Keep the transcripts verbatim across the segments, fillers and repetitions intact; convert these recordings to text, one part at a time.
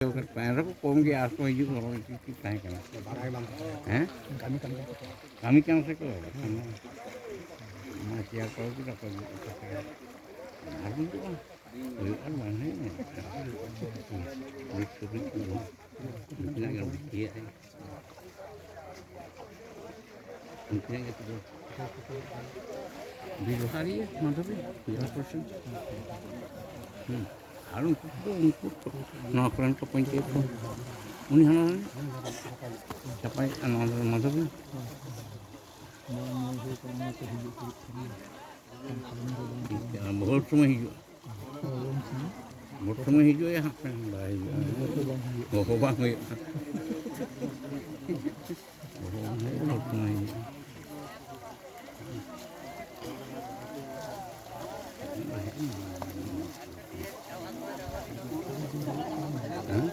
ᱮᱱ ᱨᱮᱦᱚᱸ ᱠᱚᱢ ᱜᱮᱭᱟ, ᱟᱨ ᱠᱚ ᱦᱤᱡᱩᱜ ᱦᱚᱲ ᱪᱮᱫ ᱪᱮᱫ ᱛᱟᱦᱮᱸ ᱠᱟᱱᱟ᱾ ᱦᱮᱸ? ᱠᱟᱹᱢᱤ ᱠᱟᱱ ᱛᱟᱠᱚ᱾ ᱚᱱᱟ ᱪᱮᱭᱟᱨ ᱠᱚ ᱟᱹᱜᱩ ᱠᱮᱫᱟ ᱠᱚ, ᱤᱭᱟᱹ ᱠᱟᱛᱮ᱾ ᱟᱨ ᱦᱩᱭᱩᱜᱼᱟ, ᱦᱩᱭᱩᱜᱼᱟ ᱵᱟᱝ ᱦᱩᱭᱩᱜᱼᱟ᱾ ᱱᱤᱛ ᱫᱷᱟᱹᱵᱤᱡ ᱫᱚ ᱩᱱᱠᱤᱱᱟᱜ ᱜᱮ ᱵᱷᱤᱛᱤᱭᱟᱜ ᱟᱭ᱾ ᱩᱱᱠᱤᱱᱟᱜ ᱜᱮ ᱯᱩᱨᱟᱹ ᱵᱮᱵᱚᱦᱟᱨᱤᱭᱟᱹ ᱢᱟᱫᱷᱚᱵᱤ, ᱡᱟᱦᱟᱸ ᱯᱚᱨᱥᱚᱱ᱾ ᱦᱩᱸ᱾ ᱟᱨ ᱩᱱᱠᱩ ᱠᱚᱫᱚ ᱩᱱᱠᱩ ᱱᱚᱣᱟ ᱠᱚᱨᱮᱱ ᱠᱚ ᱯᱚᱧᱪᱟᱭᱮᱛ ᱠᱚ, ᱩᱱᱤ ᱦᱚᱸ ᱱᱚᱣᱟ ᱪᱟᱯᱟᱭ, ᱱᱚᱣᱟ ᱫᱚ ᱢᱟᱫᱷᱚᱵᱤ᱾ ᱵᱷᱳᱴ ᱥᱚᱢᱚᱭ ᱦᱤᱡᱩᱜᱼᱟ᱾ ᱵᱷᱳᱴ ᱥᱚᱢᱚᱭ ᱦᱤᱡᱩᱜᱼᱟ ᱦᱟᱸᱜ ᱠᱷᱟᱱ, ᱵᱟᱭ ᱦᱤᱡᱩᱜᱼᱟ᱾ ᱦᱚᱦᱚ ᱵᱟᱝ ᱦᱩᱭᱩᱜᱼᱟ᱾ ᱦᱚᱦᱚ ᱵᱟᱝ ᱦᱩᱭᱩᱜᱼᱟ, ᱵᱷᱳᱴ ᱥᱚᱢᱚᱭ ᱦᱤᱡᱩᱜᱼᱟ᱾ ᱦᱮᱸ?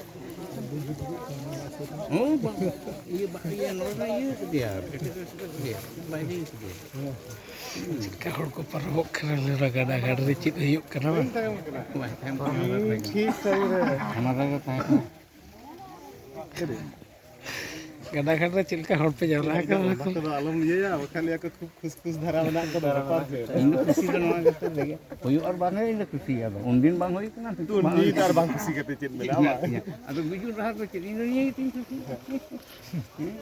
ᱦᱚᱸ, ᱵᱟᱝ, ᱤᱭᱟᱹ, ᱵᱟ-, ᱤᱭᱟᱹ, ᱱᱚᱰᱮ ᱫᱚ ᱤᱭᱟᱹ ᱠᱮᱫᱮᱭᱟ, ᱵᱟᱭᱨᱮ ᱠᱮᱫᱮᱭᱟ᱾ ᱪᱮᱫᱠᱟ ᱦᱚᱲ ᱠᱚ ᱯᱟᱨᱚᱢᱚᱜ ᱠᱟᱱᱟ, ᱞᱮᱸᱰᱟ ᱜᱟᱰᱟ ᱜᱷᱟᱴ ᱨᱮ ᱪᱮᱫ ᱦᱩᱭᱩᱜ ᱠᱟᱱᱟ ᱵᱟᱝ? ᱵᱟᱭ ᱛᱟᱦᱮᱱ ᱠᱟᱱᱟ, ᱚᱱᱟ ᱨᱮᱜᱮ᱾ ᱴᱷᱤᱠ ᱴᱟᱭᱤᱢ ᱨᱮ᱾ ᱚᱱᱟ ᱨᱮᱜᱮ ᱛᱟᱦᱮᱸ ᱠᱟᱱᱟ᱾ ᱜᱟᱰᱟ ᱜᱷᱟᱴ ᱨᱮ ᱪᱮᱫ ᱞᱮᱠᱟ ᱦᱚᱲ ᱯᱮ ᱡᱟᱣᱨᱟ ᱟᱠᱟᱱᱟ? ᱚᱱᱟ ᱠᱚᱫᱚ ᱟᱞᱚᱢ ᱤᱭᱟᱹᱭᱟ, ᱵᱟᱠᱷᱟᱱ ᱞᱟᱹᱭᱟ ᱠᱚ ᱠᱷᱩᱵ ᱠᱷᱩᱥ ᱠᱷᱩᱥ ᱫᱷᱟᱨᱟ ᱢᱮᱱᱟᱜ ᱠᱚᱫᱚ ᱵᱮᱯᱟᱨ ᱥᱮ᱾ ᱤᱧ ᱫᱚ ᱠᱩᱥᱤ ᱫᱚ ᱱᱚᱣᱟ ᱜᱮ ᱦᱩᱭᱩᱜ ᱟᱨ ᱵᱟᱝ ᱦᱩᱭᱩᱜ, ᱤᱧ ᱫᱚ ᱠᱩᱥᱤᱭᱟᱜᱼᱟ᱾ ᱩᱱᱫᱤᱱ ᱵᱟᱝ ᱦᱩᱭ ᱠᱟᱱᱟ, ᱱᱤᱛᱚᱜ ᱵᱟᱝ ᱦᱩᱭᱩᱜ ᱟᱨ ᱠᱟᱱᱟ᱾ ᱵᱟᱝ ᱠᱩᱥᱤ ᱠᱟᱛᱮ ᱪᱮᱫ ᱢᱮᱱᱟᱜᱼᱟ, ᱤᱧᱟᱹᱜ ᱵᱟᱝ? ᱤᱧᱟᱹᱜ᱾ ᱟᱫᱚ ᱵᱤᱡᱩ ᱰᱟᱦᱟᱨ ᱫᱚ ᱪᱮᱫ? ᱤᱧ ᱫᱚ ᱱᱤᱭᱟᱹ ᱜᱮᱛᱤᱧ ᱠᱩᱥᱤᱭᱟᱜᱼᱟ᱾ ᱦᱮᱸ?